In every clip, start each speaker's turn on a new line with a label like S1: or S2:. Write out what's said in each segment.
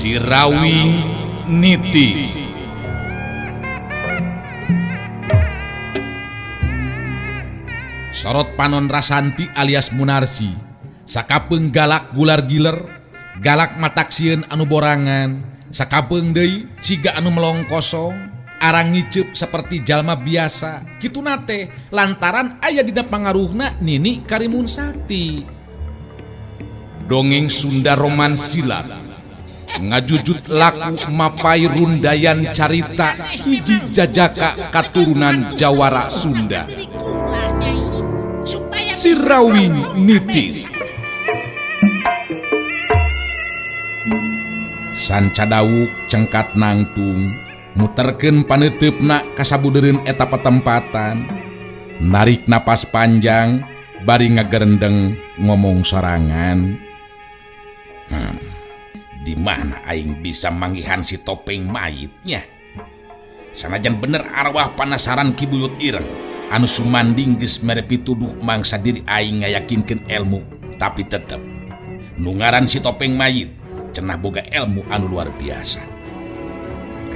S1: Sirawing Niti. Sorot panon Rasanti alias Munarsi sakapeung galak gular giler, galak matak sieun anu borangan, sakapeung deui siga anu melong kosong, arang ngiceup seperti jalma biasa. Kituna teh lantaran aya dina pangaruhna Nini Karimun Sakti. Dongeng Sunda Roman Silat ngajujut laku mapai rundayan carita hiji jajaka katurunan Jawara Sunda. Sirawing Nitis. Sanca dawuk cengkat nangtung muterkeun paneuteup ka sabudereun eta patempatan, narik napas panjang bari ngagerendeng ngomong sorangan. Di mana aing bisa manggihan si topeng mayitnya? Sanajan bener arwah panasaran Ki Buyut Ireng anu sumanding geus mere pituduh mangsa diri aing ngayakinkeun ilmu, tapi tetep nu ngaran si topeng mayit cenah boga ilmu anu luar biasa.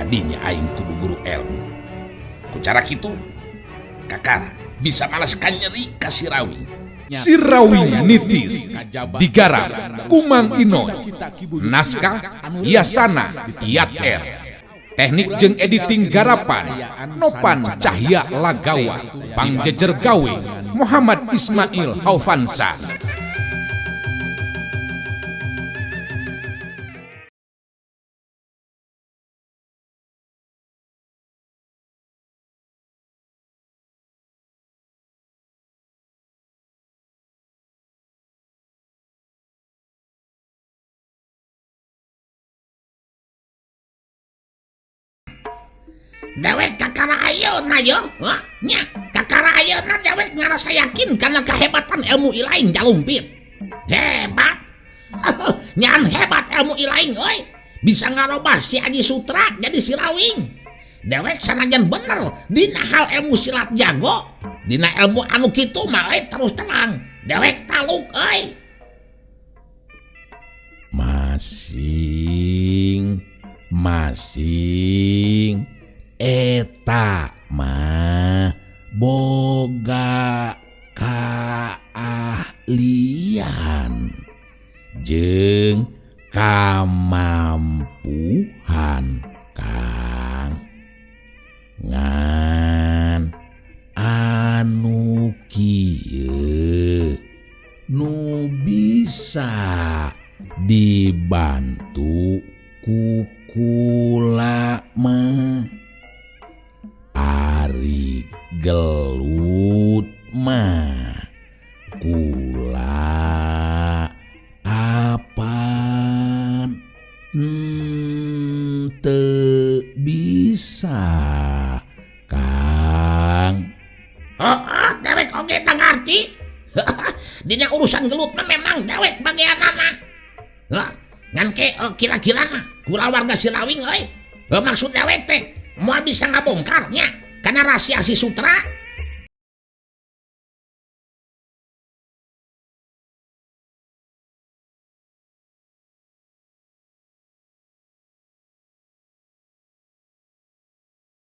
S1: Kadinya aing kudu guru ilmu. Ku cara kitu kakara bisa malas kanyeri ka Sirawing. Sirawing Nitis digarap Kumang Inoy, naskah Yasana Yat R, teknik jeung editing garapan Nopan Cahya Lagawa, Pangjejer Gawe Muhammad Ismail Haufansa.
S2: Dewek kakara ayeuna yo, nya kakara ayeuna dewek ngarasa yakin karena kehebatan ilmu ilaing Jalumpit. Hebat. Nyan hebat ilmu ilaing euy. Bisa ngarobah si Aji Sutra jadi Sirawing. Dewek sanajan bener dina hal ilmu silat jago, dina ilmu anu kitu mah euy terus terang. Dewek taluk euy.
S1: Masing masing eta mah boga kaahlian jeung kamampuhan Kang, ngan anu kieu nu bisa dibantu ku kula mah. Ari gelut mah kula apan teu bisa Kang.
S2: Oh, dewek oge teu ngarti. Dina urusan gelut mah memang dewek bagianana. Hah, ngan ke kira-kira mah kula warga Sirawing euy. Maksud dewek teh moal bisa ngabongkarnya karena rahasia si Sutra.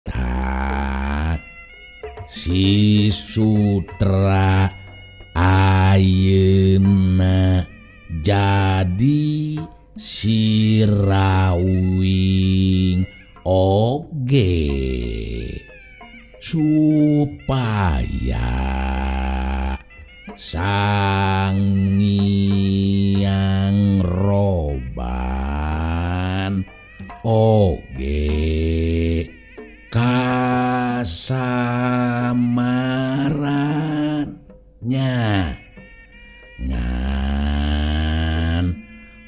S1: Tak, si Sutra ayeuna jadi Sirawing oge supaya Sang Hyang Roban oge kasamarannya ngan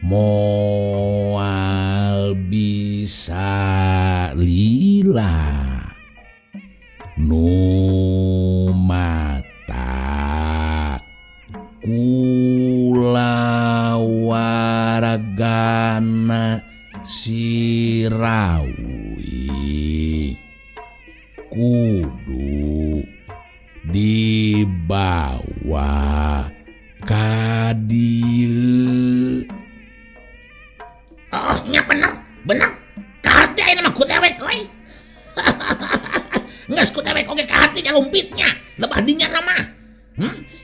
S1: moal bisa lila nu mata kulawargana Sirawing kudu dibawa ka dieu.
S2: Oh, nya bener.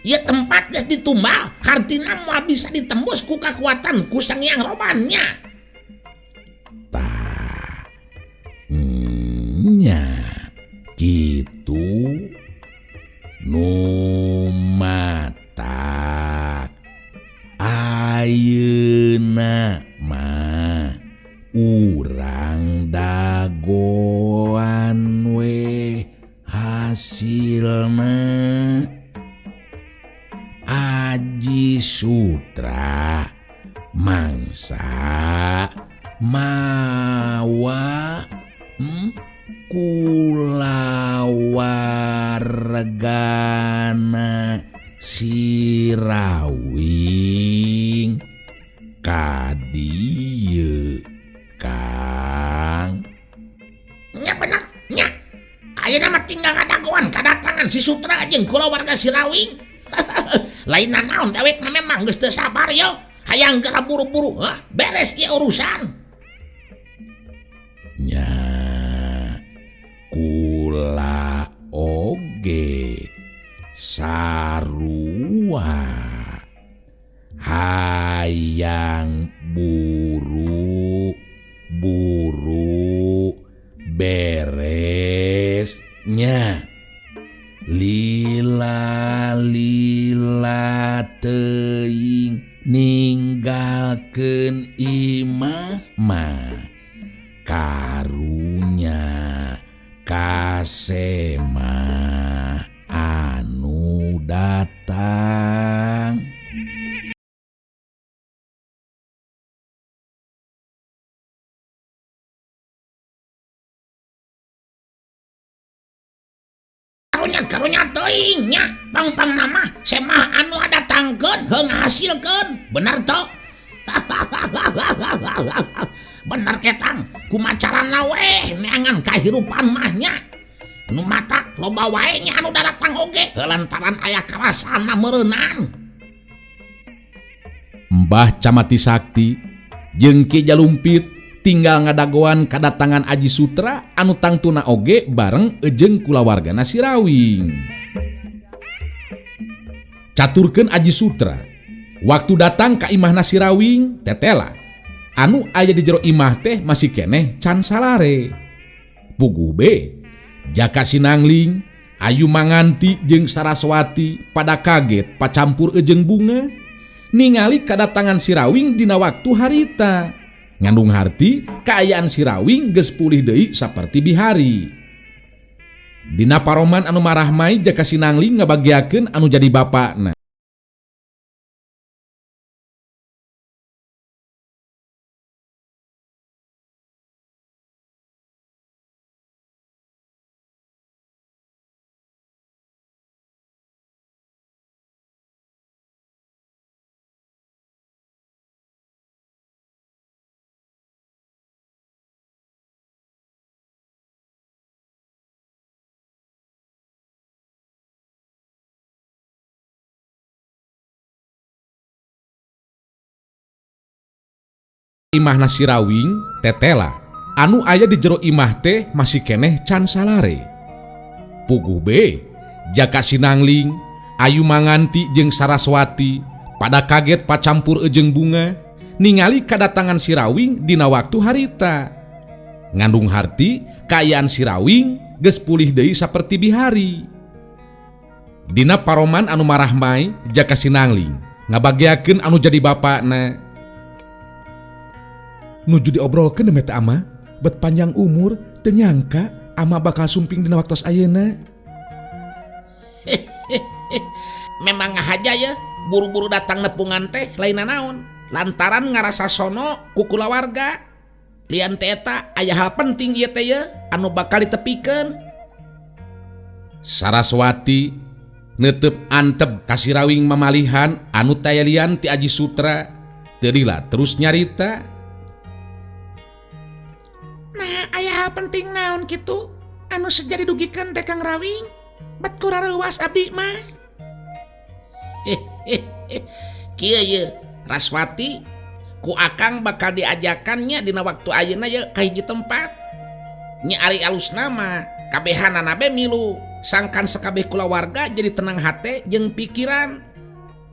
S2: Ieu tempat geus ditumbal, hartina moal bisa ditembus ku kakuatan ku Sangyang Robannya.
S1: Tah. Nya kitu nu matak ayeuna mah urang dagoan we hasilna. Aji Sutra mangsa mawa kulawargana Sirawing ka dieu Kang.
S2: Nya bener nya. Ayeuna mah tinggal ngadagoan kadatangan si Sutra jeung kulawarga Sirawing. Lain naon dawet mah memang geus teu sabar yo. Hayang geura buru-buru, hah? Beres ieu urusan.
S1: Nya kula oge sarua hayang buru-buru beres nya. Lila-lila teuing ninggalkeun imah mah karunya kasema anu datang.
S2: Karunya teuing nya pangpang nama semah anu datangkeun heung ngahasilkeun bener toh. Bener ketang kumacarana weh neangan kahirupan mah nya nu matak loba wae nya anu datang oge lantaran aya karasana meureunan.
S1: Mbah Camati Sakti jeung Ki Jalumpit tinggal ngadagoan kadatangan Aji Sutra anu tangtuna oge bareng jeung kulawargana Sirawing. Caturkeun Aji Sutra waktu datang ka imahna Sirawing tetela anu aya di jero imah teh masih keneh can salare. Puguh be Jaka Sinangling, Ayu Manganti jeung Saraswati pada kaget pacampur jeung bunga ningali kadatangan Sirawing dina waktu harita. Ngandung harti kaayaan Sirawing geus pulih deui saperti bihari. Dina paroman anu marahmai Jaka Sinangling ngabagiakeun anu jadi bapakna. Imahna Sirawing tetela anu aya di jero imah teh masih keneh can salare. Puguh be Jaka Sinangling, Ayu Manganti jeung Saraswati pada kaget pacampur jeung bunga ningali kadatangan Sirawing dina waktu harita. Ngandung harti kaayaan Sirawing geus pulih deui saperti bihari. Dina paroman anu marahmai Jaka Sinangling ngabagiakeun anu jadi bapakna. Nuju diobrolkeun meh teh ama, bet panjang umur teu nyangka ama bakal sumping dina waktos ayeuna.
S2: Memang ngahaja ya, buru-buru datang nepungan teh lain naon, lantaran ngarasa sono ku kulawarga. Lian teh eta aya hal penting ieu teh ye anu bakal ditepikeun.
S1: Saraswati neuteup antep ka Sirawing mamalihan anu tayalian ti Aji Sutra teu lila terus nyarita.
S2: Nah, aya hal penting naon kitu anu sejadi dugikeun teh Kang Rawing, bet kurareuwas abdi mah. Kieu ye, Raswati ku akang bakal diajakannya dina waktu ayeuna ye ka hiji tempat. Nya ari alusna mah kabehanana be milu, Sangkan sakabeh kulawarga jadi tenang hate jeung pikiran.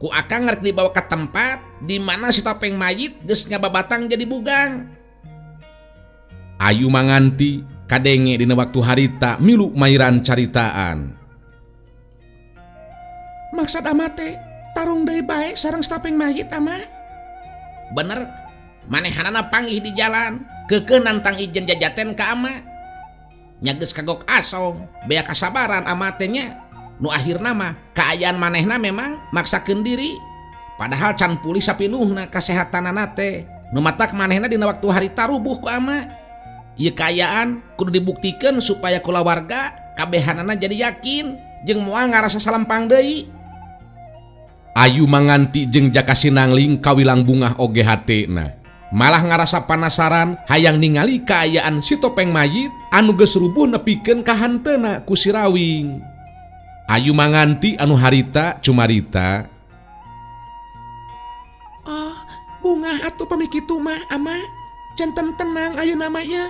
S2: Ku akang rek dibawa ke tempat di mana si topeng mayit geus ngababatang jadi bugang.
S1: Ayu Manganti kadenge dina waktu harita milu mairan caritaan.
S2: Maksad ama teh tarung deui bae sareng si topeng mayit ama. Bener, manehanana panggih di jalan, keukeuh nantang ijen jajaten ka ama. Nya geus kagok asong, bea kasabaran ama teh nya. Nu akhirna mah kaayaan manehna memang maksakeun diri. Padahal can pulih sapinuhna kasehatanana teh. Nu matak manehna dina waktu harita rubuh ku ama. Ieu kaayaan kudu dibuktikeun supaya kulawarga kabehanana jadi yakin jeung moal ngarasa salempang deui.
S1: Ayu Manganti jeung Jaka Sinangling kawilang bungah oge hatena. Malah ngarasa panasaran hayang ningali kaayaan si topeng mayit anu geus rubuh nepikeun ka hanteuna ku si Rawing. Ayu Manganti anu harita cumarita.
S2: Oh, bungah atuh pami kitu mah ama. Janten tenang ayeuna mah ieu.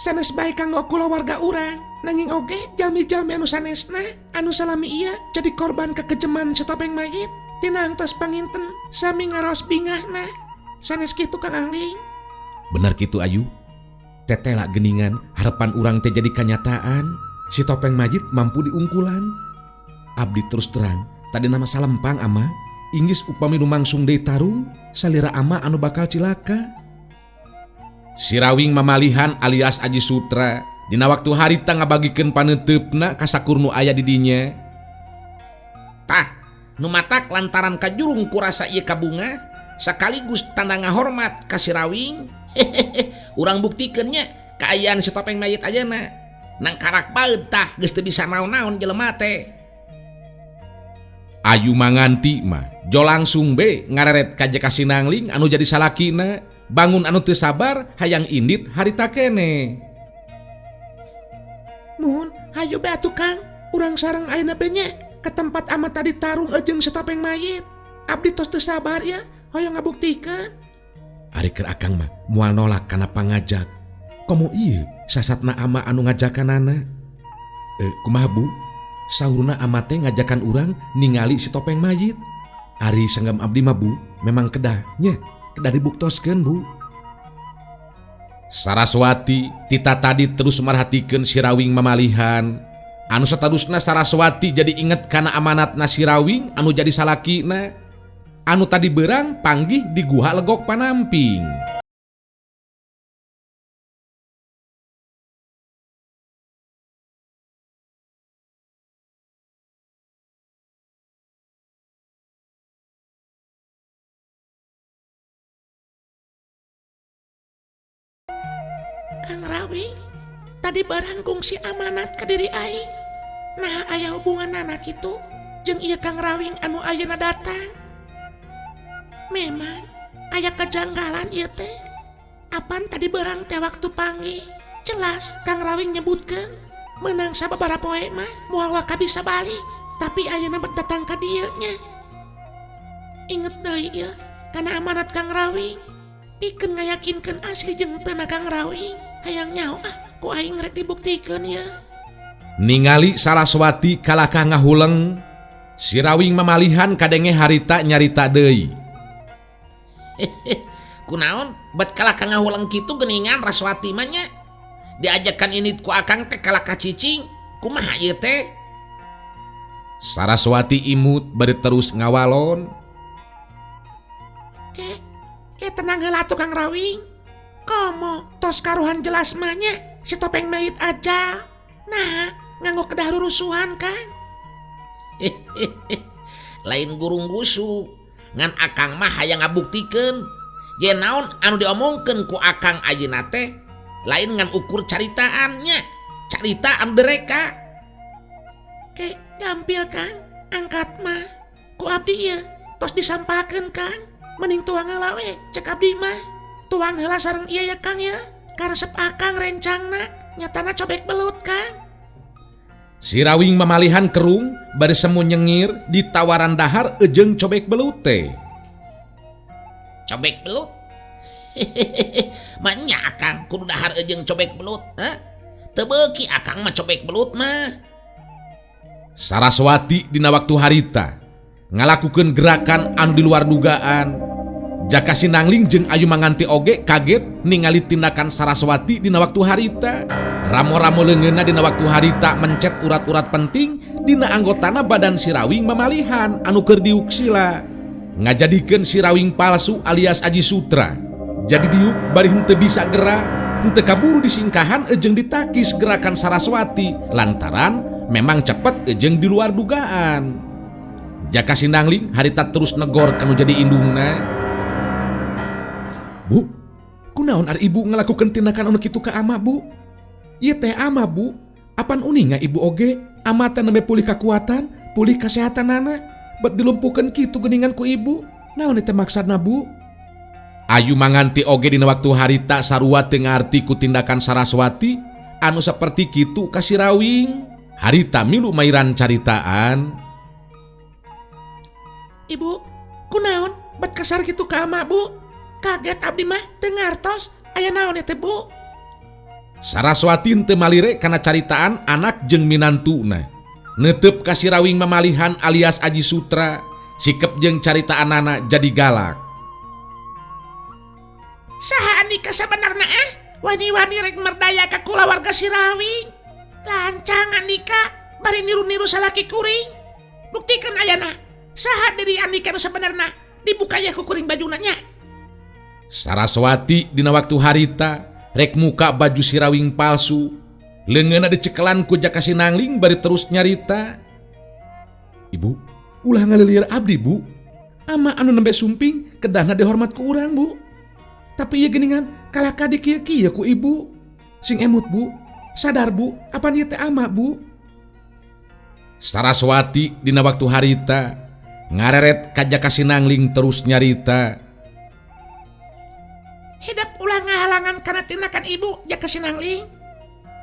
S2: Sanes bae kanggo kulawarga urang, nanging oge jalmi-jalmi anu sanesna anu salami ieu jadi korban kekejeman si topeng mayit. Tinangtos panginten sami ngaraos bingahna. Sanes kitu Kang Angling.
S1: Bener kitu Ayu. Tetela geningan harapan urang teh jadi kanyataan. Si topeng mayit mampu diungkulan. Abdi terus terang tadi nama salempang ama. Inggis upami nu mangsung deui tarung salira ama anu bakal cilaka. Sirawing mamalihan alias Aji Sutra dina waktu harita ngabagikeun paneuteup ka sakur nu aya di dinya.
S2: Tah, nu matak lantaran kajurung kurasa ieu kabunga sekaligus tanda ngahormat ka Sirawing. Urang buktikeun nya kaayaan si topeng mayit ayeuna. Nang karak baeud tah geus teu bisa naon-naon jelema teh.
S1: Ayu Manganti mah jo langsung be ngareret ka Jaka Sinangling anu jadi salakina. Bangun anu teu sabar hayang indit harita kene.
S2: Muhun hayu be atuh Kang, urang sareng ayeuna be nya ke tempat ama tadi tarung jeung si topeng mayit. Abdi tos teu sabar ya, hoyong ngabuktikeun.
S1: Ari keur akang mah moal nolak kana pangajak. Komo ieu sasatna ama anu ngajakanana. Kumaha Bu? Saurna ama teh ngajakan urang ningali si topeng mayit. Ari sanggam abdi mah Bu, memang kedah nya, kedah dibuktoskeun Bu. Saraswati tita tadi terus marhatikeun si Rawing mamalihan. Anu satarusna Saraswati jadi inget kana amanatna si Rawing anu jadi salakina. Anu tadi berang panggih di guha Legok Panamping.
S2: Kang Rawing, tadi barang kungsi amanat ke diri aing. Nah, aya hubungan anak itu jeung ieu Kang Rawing anu ayeuna datang. Memang aya kejanggalan ieu teh. Apan tadi barang teh waktu panggih. Jelas Kang Rawing nyebutkeun meunang sababaraha poe mah moal waka bisa balik, tapi ayeuna bet datang ka dieu nya. Inget deui ieu kana amanat Kang Rawing. Pikeun ngayakinkeun asli jeung teu na Kang Rawing. Hayang nyaho ah ku aing rek dibuktikeun ya.
S1: Ningali Saraswati kalakah ngahuleng, si Rawing mamalihan kadenge harita nyarita deui.
S2: Kunaon bet kalakah ngahuleng kitu geuningan Raswati mah nya. Diajakan ini ku akang teh kalakah cicing, kumaha ieu teh?
S1: Saraswati imut bari terus ngawalon.
S2: Ke tenang heula atuh Kang Rawing. Komo tos karuhan jelas mah nya si topeng mayit aja. Nah, nganggo kedah rurusuhan Kang. Lain gurung gusu, ngan akang mah hayang ngabuktikeun yen naon anu diomongkeun ku akang ayeuna teh lain ngan ukur caritaannya, carita anu dereka. Ke gampil Kang, angkat mah ku abdi ieu tos disampakeun Kang. Mending tuang heula we cek abdi mah. Tuang heula sareng ieu ya Kang ya. Karesep akang rencangna nyatana cobek belut Kang.
S1: Si Rawing mamalihan kerung bari semu nyengir di tawaran dahar ejeng cobek belut teh.
S2: Cobek belut? Manya akang kudu dahar ejeng cobek belut, ha? Teu beuki akang mah cobek belut mah.
S1: Saraswati dina waktu harita ngalakukeun gerakan anu di luar dugaan. Jaka Sinangling jeung Ayu Manganti oge kaget ningali tindakan Saraswati dina waktu harita. Ramo-ramo leungeunna dina waktu harita mencet urat-urat penting dina anggotana badan Sirawing mamalihan anu keur diuk sila. Ngajadikeun Sirawing palsu alias Aji Sutra. Jadi diuk bari henteu bisa gerak, henteu kaburu disingkahan jeung ditakis gerakan Saraswati lantaran memang cepet jeung di luar dugaan. Jaka Sinangling harita terus negor kanu jadi indungna. Bu, kunaon ari ibu ngalakukeun tindakan anu kitu ka ama, Bu? Ieu teh ama, Bu. Apan uninga ibu oge? Ama teh nembe pulih kakuatan, pulih kasehatanana. Bet dilumpuhkeun kitu geuningan ku ibu. Naon teh maksudna, Bu? Ayu Manganti oge dina waktu harita sarua teu ngarti ku tindakan Saraswati anu saperti kitu ka Sirawing. Harita milu mairan caritaan.
S2: Ibu, kunaon bet kasar kitu ka ama, Bu? Kaget abdi mah teu ngartos aya naon teh, Bu?
S1: Saraswati teu malire kana caritaan anak jeung minantuna. Neuteup ka Sirawing mamalihan alias Aji Sutra, sikep jeung caritaanana jadi galak.
S2: Saha Andika sabenarna ah? Wani-wani rek merdaya ka kulawarga Sirawing. Lancang Andika bari niru-niru salaki kuring. Buktikan ayana, saha diri Andika nu sabenarna? Dibuka ya ku kuring bajuna nya.
S1: Saraswati dina waktu harita rek muka baju Sirawing palsu. Leungeunna dicekelan ku Jaka Sinangling bari terus nyarita. Ibu, ulah ngalilieur abdi, Bu. Ama anu nembe sumping kedahna dihormat ku urang, Bu. Tapi ieu geuningan kalaka di kieu-kieu ku ibu. Sing emut, Bu. Sadar, Bu, apan ieu teh ama, Bu? Saraswati dina waktu harita ngareret ka Jaka Sinangling terus nyarita.
S2: Hidep ulah ngahalangan kana tindakan ibu, Jaka Sinangling.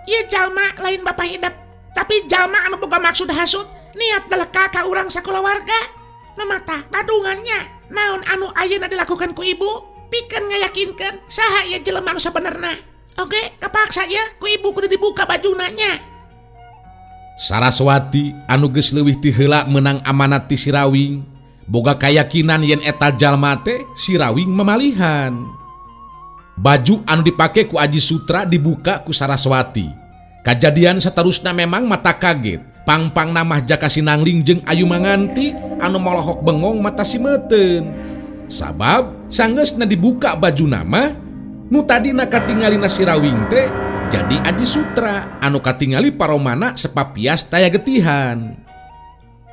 S2: Ieu jalma lain bapak hidep, tapi jalma anu boga maksud hasut, niat daleka ka urang sakulawarga. Nu mata badungannya, naon anu ayeuna dilakukan ku ibu? Pikeun ngayakinkeun saha ieu jelema anu sabenerna. Oke, kapaksa ya ku ibu kudu dibuka bajuna nya.
S1: Saraswati anu geus leuwih ti heula meunang amanat ti Sirawing, boga kayakinan yen eta jalma teh Sirawing mamalihan. Baju anu dipake ku Aji Sutra dibuka ku Saraswati. Kajadian saterusna memang mata kaget. Pangpang namah Jaka Sinangling jeung Ayu Manganti anu molohok bengong mata simeuten. Sabab sanggeusna dibuka baju nama nu tadina katingalina Sirawing teh jadi Aji Sutra anu katingali paromana sepapias taya getihan.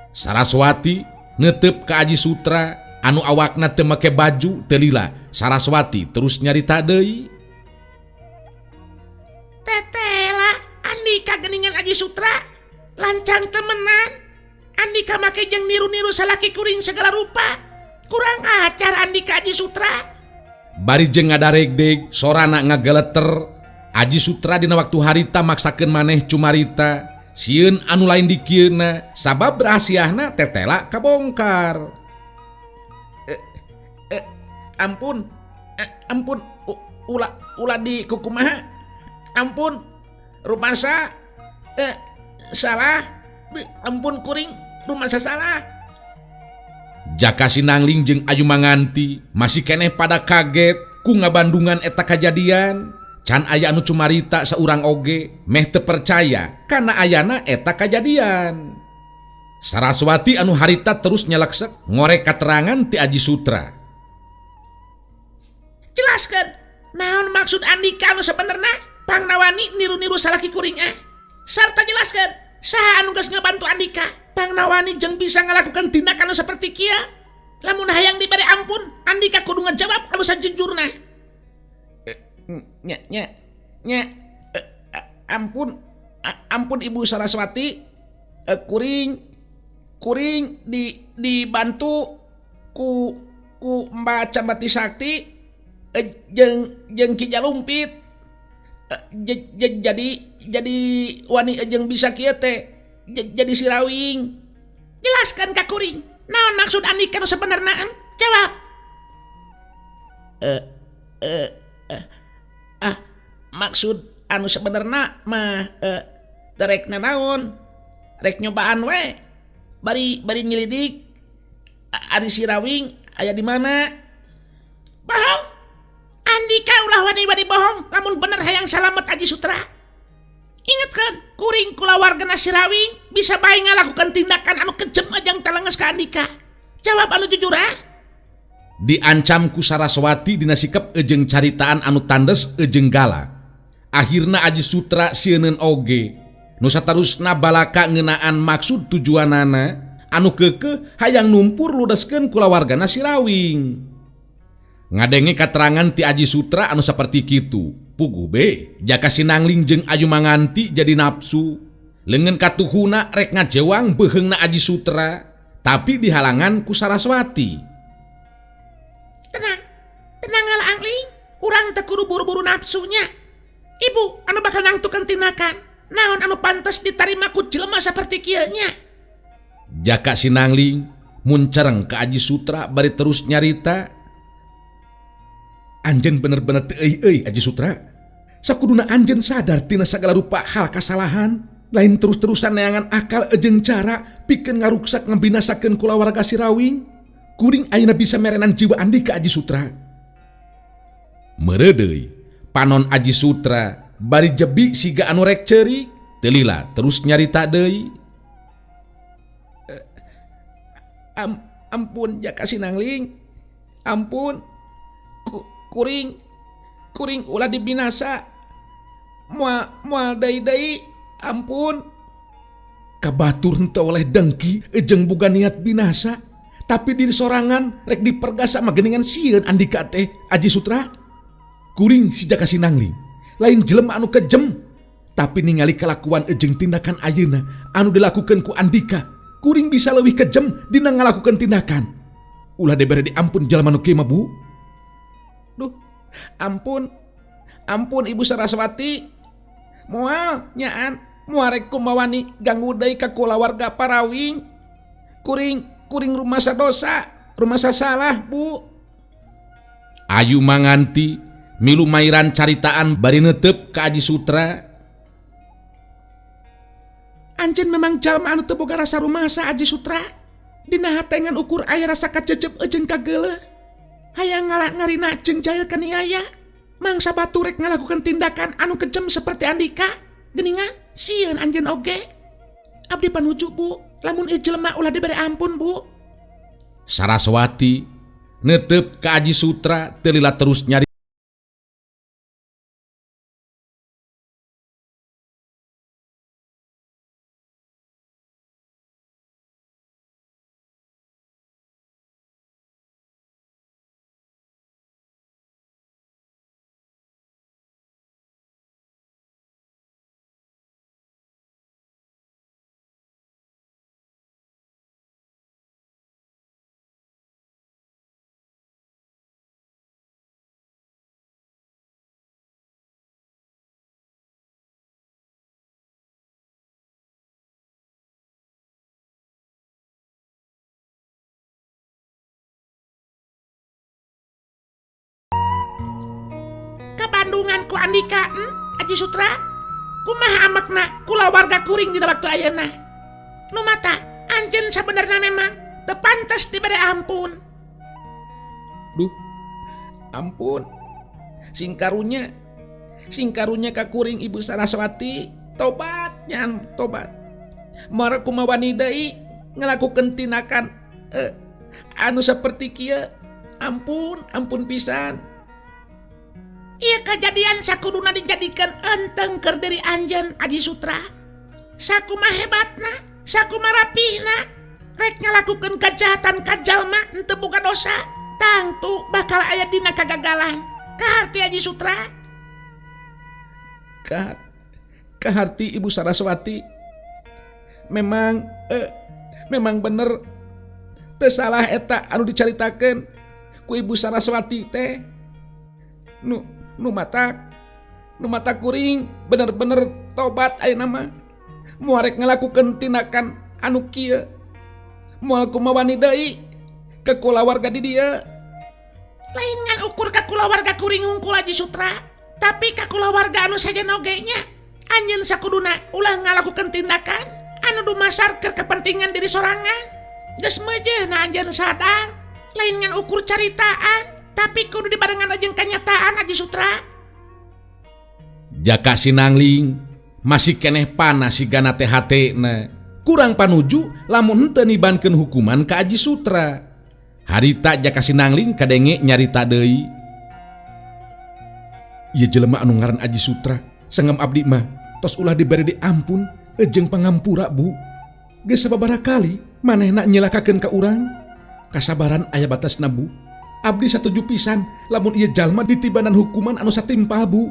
S1: Saraswati netep ka Aji Sutra anu awakna teu make baju teu lila. Saraswati terus nyarita deui.
S2: Tetela Andika geuningan Aji Sutra lancang temenan. Andika make jeung niru-niru salaki kuring segala rupa. Kurang acar Andika Aji Sutra.
S1: Bari jeung ngadaregdeg sorana ngageleter. Aji Sutra dina waktu harita maksakeun maneh cumarita. Sieun anu lain dikieuna sabab rahasiahna tetela kabongkar.
S2: Ampun, ampun, ulah di kukumaha. Ampun, rumasa salah. Ampun kuring, rumasa salah.
S1: Jaka Sinangling jeung Ayu Manganti masih keneh pada kaget ku ngabandungan eta kajadian. Can aya anu cumarita saurang oge meh teu percaya kana ayana eta kajadian. Saraswati anu harita terus nyeleksek ngorek katerangan ti Aji Sutra.
S2: Jelaskan, naon maksud Andika anu sabenerna? Pangnawani niru-niru salaki kuring ah. Sarta jelaskan, saha anu geus ngabantu Andika? Pangnawani jeung bisa ngalakukan tindakan anu saperti kieu. Lamun hayang dibere ampun, Andika kudu ngajawab anu sajujurna.
S3: Nya, nya, nya, ampun, ampun Ibu Saraswati, kuring dibantu ku Mbak Cambati Sakti, jeung Ki Jalumpit. Jadi wani jeung bisa kieu teh, jadi Sirawing.
S2: Jelaskan ka kuring, naon maksud Andika nu sabenerna? Jawab.
S3: Maksud anu sebenarna mah terek nanaon. Rek nyobaan we. Bari bari nyelidik. Ari Sirawing aya di mana?
S2: Bohong. Andika ulah wani-wani bohong lamun bener hayang salamet Aji Sutra. Ingetkeun, kuring kulawargana Sirawing bisa bae ngalakukan tindakan anu kejem ajang talenges ka Andika. Jawab anu jujur ah.
S1: Diancam ku Saraswati dina sikep ejeng caritaan anu tandes ejeng gala. Akhirna Aji Sutra sieuneun oge. Nu satarusna balaka ngeunaan maksud tujuanana anu keukeuh hayang numpur ludeskeun kulawargana Sirawing. Ngadenge katerangan ti Aji Sutra anu saperti kitu. Puguh be, jaka Sinangling jeung Ayu Manganti jadi nafsu. Leungeun katuhuna rek ngajewang beuheungna Aji Sutra, tapi dihalangan ku Saraswati.
S2: Tenang, tenang heula Angling, urang teu kudu buru-buru nafsunya. Ibu anu bakal nangtukeun tindakan, naon anu pantes ditarima ku jelema saperti kieu nya.
S1: Jaka Sinangling muncereng ka Aji Sutra bari terus nyarita. Anjeun bener-bener teu euy-euy Aji Sutra. Sakuduna anjeun sadar tina sagala rupa hal kasalahan, lain terus-terusan neangan akal jeung cara pikeun ngaruksak ngabinasakeun kulawarga Sirawing. Kuring ayeuna bisa merenan jiwa Andika Aji Sutra. Meureudeuy panon Aji Sutra bari jebi siga anu rek ceurik, teu lila terus nyarita deui.
S3: Ampun Jaka Sinangling, ampun. Kuring kuring ulah dibinasa. Moal moal deui-deui, ampun.
S1: Kabatur henteu oleh dengki jeung boga niat binasa, tapi diri sorangan rek dipergasa mah geuningan sieun Andika teh Aji Sutra. Kuring si Jaka Sinangling lain jelema anu kejem, tapi ningali kalakuan jeung tindakan ayeuna anu dilakukeun ku Andika, kuring bisa leuwih kejem dina ngalakukeun tindakan. Ulah dibere diampun jelema nu kieu mah, Bu.
S3: Duh, ampun. Ampun Ibu Saraswati. Moal nyaan, moal rek kumawani ganggu deui ka kulawarga Parawing. Kuring kuring rumasa dosa, rumasa salah, Bu.
S1: Ayu Manganti milu mairan caritaan bari neuteup ka Aji Sutra.
S3: Anjeun memang jalma anu teu boga rasa rumasa Aji Sutra. Dina hatengan ukur aya rasa kacecep jeung kageuleuh. Hayang ngalah ngarina jeung jahil kaniaya. Mangsa batur rek ngalakukan tindakan anu kejem seperti Andika. Geuningan sieun anjeun oge. Abdi panuju, Bu, lamun ieu jelema ulah dibere ampun, Bu.
S1: Saraswati neuteup ka Aji Sutra teu lila terus nyari
S2: Kabandungan ku Andika, Aji Sutra. Kumaha amakna kulawarga kuring dina waktu ayeuna. Nu mata anjeun sabenerna memang teu pantes dibere ampun.
S3: Duh, ampun. Singkarunya, singkarunya ka kuring Ibu Saraswati, tobat nyan, tobat. Moal kumawani deui ngalakukeun tindakan anu saperti kieu. Ampun, ampun pisan.
S2: Ieu kejadian sakuduna dijadikeun enteng keur diri anjeun Aji Sutra. Sakumaha hebatna, sakumaha rapihna, rek ngalakukeun kejahatan ka jalma henteu boga dosa, tangtu bakal aya dina kagagalan. Kaharti Aji Sutra?
S3: Kaharti Ibu Saraswati. Memang memang bener teu salah eta anu dicaritakeun ku Ibu Saraswati teh. Nu mata kuring bener-bener tobat ayeuna mah. Moal rek ngalakukeun tindakan anu kieu. Moal kumawani deui ka kulawarga di dieu.
S2: Lain ngan ukur ka kulawarga kuring hungkul Aji Sutra, tapi ka kulawarga anu sajen oge nya. Anjeun sakuduna ulah ngalakukeun tindakan
S3: Anu dumasar keur kepentingan diri sorangan. Geus meujeuhna anjeun sadar, lain ngan ukur caritaan, tapi kudu dibarengan jeung kanyataan Aji Sutra.
S1: Jaka Sinangling masih keneh panas sigana teh hatena. Kurang panuju lamun henteu nibankeun hukuman ka Aji Sutra. Harita Jaka Sinangling kadenge nyarita deui. Ieu jelema anu ngaran Aji Sutra, sangem abdi mah tos ulah dibere diampun jeung pangampura Bu. Geus sababaraha kali manehna nyelakakeun ka urang. Kasabaran aya batasna Bu. Abdi satuju pisan lamun ieu jalma ditibanan hukuman anu satimpal Bu.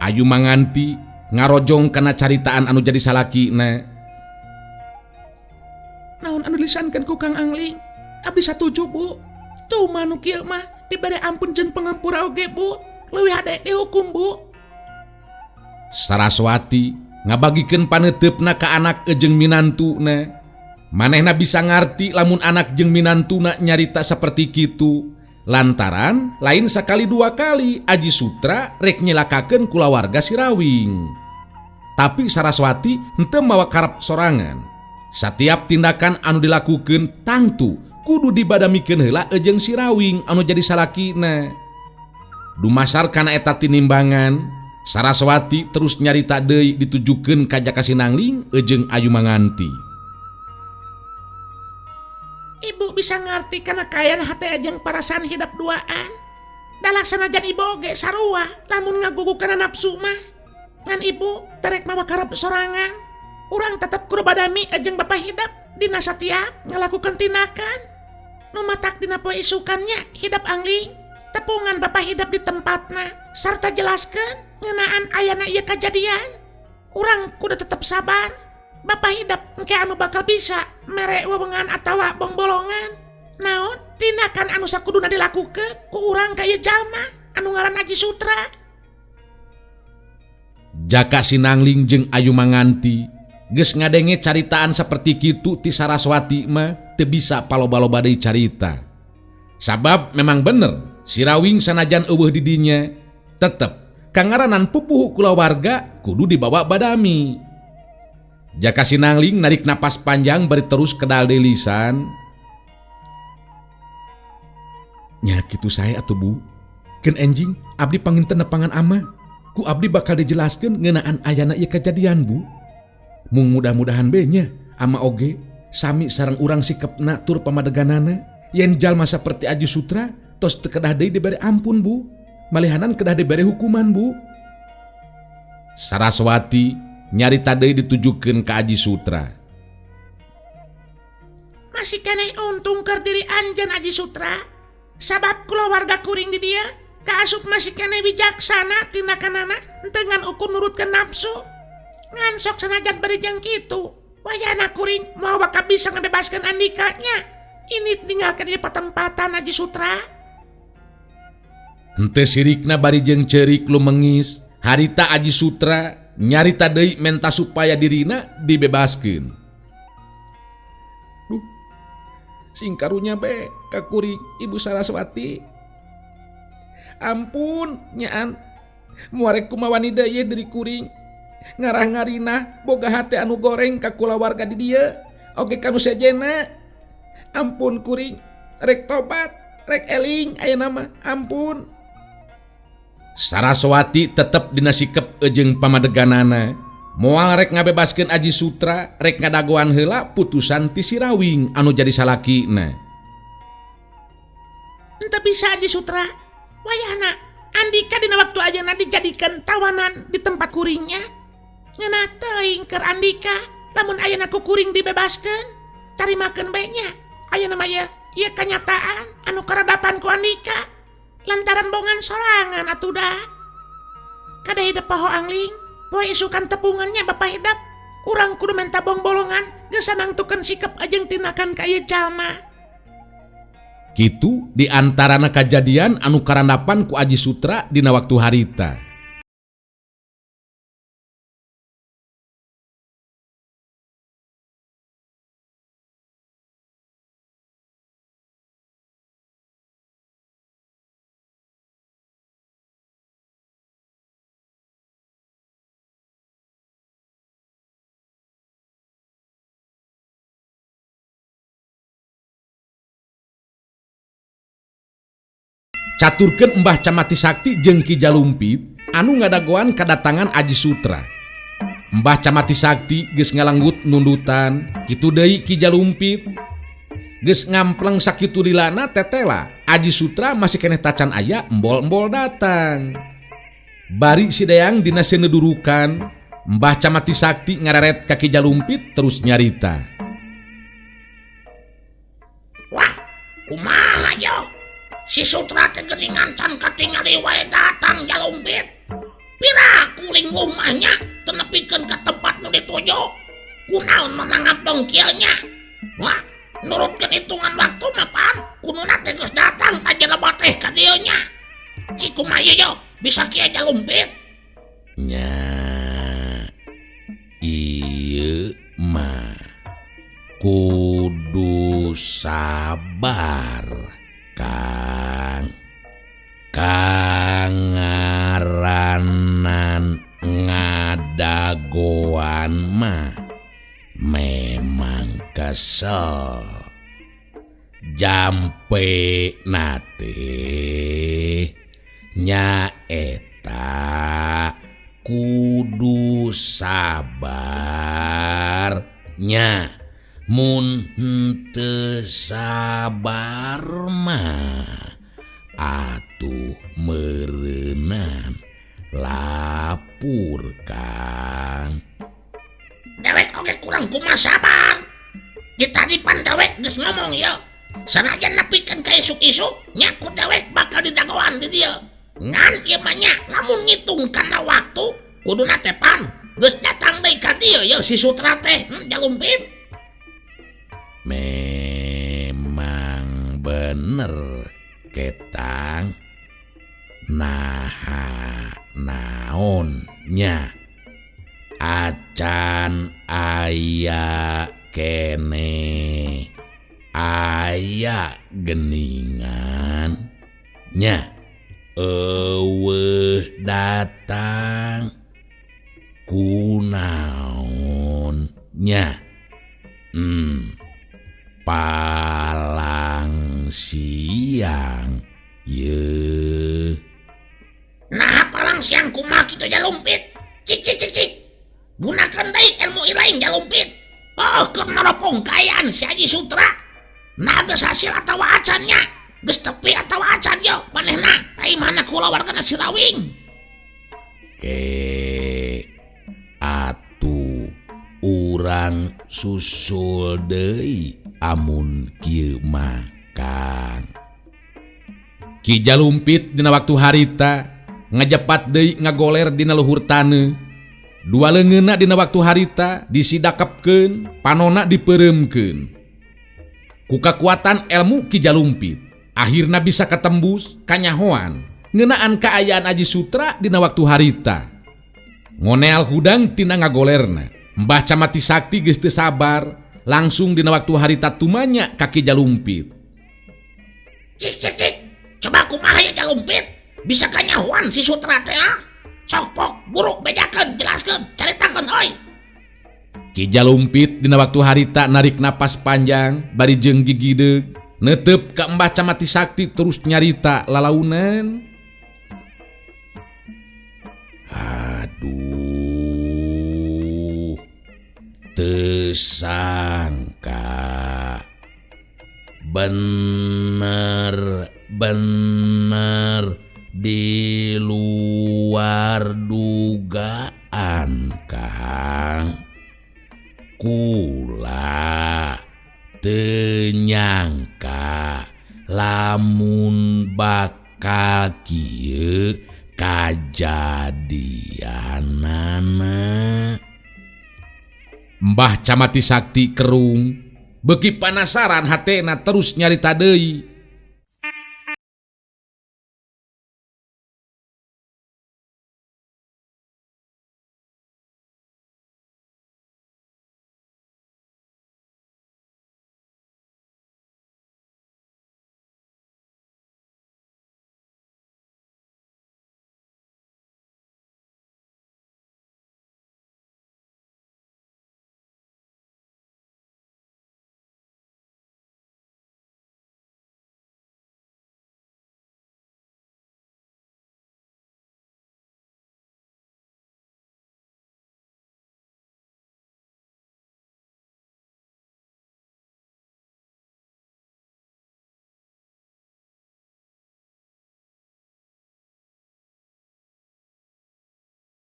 S1: Ayu Manganti ngarojong kana caritaan anu jadi salakina.
S3: Naon anu dilisankeun ku Kang Angling? Abdi satuju Bu. Tuh manu kieu mah dibere ampun jeung pangampura oge Bu. Leuwih hade dihukum Bu.
S1: Saraswati ngabagikeun paneuteup-na ka anak jeung minantuna. Manehna bisa ngarti lamun anak jeung minantuna nyarita saperti kitu. Lantaran lain sakali dua kali Aji Sutra rek nyelakakeun kulawarga Sirawing. Tapi Saraswati henteu mawa karep sorangan. Satiap tindakan anu dilakukeun tangtu kudu dibadamikeun heula jeung Sirawing anu jadi salakina. Dumasar kana eta tinimbangan, Saraswati terus nyarita deui ditujukeun ka Jaka Sinangling jeung Ayu Manganti.
S3: Ibu bisa ngerti karena kaayaan hate jeung perasaan hidap duaan. Da laksanajan ibu oge sarua lamun ngagugu kana nafsu mah. Ngan ibu terek mawa karep sorangan. Urang tetep kudu badami jeung bapak hidap dina satiap ngalakukeun tindakan. Nu matak dina poe isukannya hidap Angling. Tepungan bapak hidap di tempatna sarta jelaskeun ngeunaan ayana ieu kajadian. Urang kudu tetep sabar. Bapak hidap engke anu bakal bisa mere wewengan atawa bongbolongan. Naon tindakan anu sakuduna dilakukeun ku urang ka ieu jalma anu ngaran Aji Sutra.
S1: Jaka Sinangling jeung Ayu Manganti geus ngadenge caritaan saperti kitu ti Saraswati mah teu bisa paloba-loba deui carita. Sabab memang bener Sirawing sanajan eueuh di dinya tetep kangaranan pupuhu kulawarga kudu dibawa badami. Jaka Sinangling narik napas panjang bari terus kedal deui lisan. Nya kitu sae atuh Bu. Keun enjing abdi panginten nepangan ama. Ku abdi bakal dijelaskeun ngeunaan ayana ieu kajadian Bu. Mung mudah-mudahan be nya ama oge sami sareng urang sikepna tur pamadeganana yen jalma saperti Aji Sutra tos teu kedah deui dibere ampun Bu. Malihanan kedah dibere hukuman Bu. Saraswati nyarita deui ditujukeun ka Aji Sutra.
S3: Masih keneh untung keur diri anjeun Aji Sutra. Sabab kulawarga kuring di dieu kaasup masih keneh wijaksana tindakanana henteu ngan ukur nurutkeun nafsu. Ngan sok sanajan bari jeung kitu, wayahna kuring moal bakal bisa ngabebaskeun Andika nya. Ini tinggalkeun di patempatan Aji Sutra.
S1: Henteu sirikna bari jeung ceurik lumengis, harita Aji Sutra nyarita deui menta supaya dirina dibebaskeun. Duh, sing karunya be ka kuring Ibu Saraswati. Ampun nyaan, muarek kumaha wani deui diri kuring. Ngarah ngarina boga hate anu goreng ka kulawarga di dieu, oge ka nu sejenna. Ampun kuring, rek tobat, rek eling ayeuna mah, ampun. Saraswati tetep dina sikep jeung pamadeganana. Moal rek ngabebaskeun Aji Sutra, rek ngadagoan heula putusan ti Sirawing anu jadi salakina.
S3: Henteu bisa Aji Sutra. Wayahna Andika dina waktu ayeuna dijadikeun tawanan di tempat kuringnya. Ngeunah teuing keur Andika lamun ayeuna ku kuring dibebaskeun, tarimakeun bae nya. Ayeuna mah ieu kanyataan anu karadapan ku Andika. Lantaran bongan sorangan atuh dah. Kada hidep poho Angling, poe isukan tepungannya bapak hidep. Urang kudu menta bongbolongan geus nangtukeun sikep jeung tindakan ka ieu jalma.
S1: Kitu di antarana kajadian anu karandapan ku Aji Sutra dina waktu harita. Caturkeun Mbah Camati Sakti jeung Ki Jalumpit anu ngadagoan kadatangan Aji Sutra. Mbah Camati Sakti geus ngalanggut nundutan, kitu deui Ki Jalumpit. Geus ngampleng sakitu dilana tetela, Aji Sutra masih keneh tacan aya embol-embol datang. Bari si Deyang dina seunedurukan, Mbah Camati Sakti ngareret ka Ki Jalumpit terus nyarita.
S2: Wah, kumaha yo? Si Sutra teh geuningan can katingali wae datang Jalumpit. Pira kuring rumahnya teu nepikeun ka tempat nu dituju. Kunaon menang ngampleng kieu nya? Wah, nurutkeun hitungan waktu mah pan, kuduna teh geus datang ka jelema teh ka dieu nya. Cik kumaha yo bisa kieu Jalumpit?
S1: Nya ieu mah kudu sabar Kang. Kangaranan ngadagoan mah memang kesel. Jampe nate nyaeta kudu sabar nya. Mun henteu sabar mah atuh meureunan lapur Kang.
S2: Dewek oge kurang kumaha sabar. Di tadi pan dewek geus ngomong yo. Sanajan nepikeun ka isuk-isuk nya ku dewek bakal didagoan di dieu. Ngan ieu mah nya lamun ngitung kana waktu kuduna teh pan geus datang deui ka dieu ye si Sutra teh Jalumpit.
S1: Memang bener ketang. Naha naon nya acan aya kene aya geningan nya eueuh datang kunaon nya. Palang siang ye.
S2: Nah palang siang kumaha kitu Jalumpit? Cik cik cik cik. Gunakan deui ilmu ilaing Jalumpit. Oh keur naropong kaayaan si Aji Sutra. Nah geus hasil atawa acan nya. Geus tepi atawa acan yo manehna. Ai mana kulawargana Sirawing.
S1: Ke atuh urang susul deui amun kieu mah Kang. Ki Jalumpit dina waktu harita ngajepat deui ngagoler dina luhur taneuh. Dua leungeunna dina waktu harita disidakepkeun, panonna dipeureumkeun. Ku kakuatan ilmu Ki Jalumpit, akhirna bisa katembus kanyahoan ngeunaan kaayaan Aji Sutra dina waktu harita. Ngonel hudang tina ngagolerna. Mbah Camati Sakti geus teu sabar, langsung dina waktu harita tumanya ka Ki Jalumpit.
S2: Cik cik cik, coba kumaha ya Jalumpit? Bisa kanyahoan si Sutra teh ah? Sok pok buruk bejakeun, jelaskeun, caritakeun oi.
S1: Ki Jalumpit dina waktu harita narik napas panjang bari jeung gigideug, netep ka Mbah Camati Sakti terus nyarita lalaunan. Aduh, tersangka bener-bener di luar dugaan Kang. Kula teu nyangka lamun bakal kieu kajadianana. Mbah Camati Sakti kerung, beuki panasaran hatena terus nyarita deui.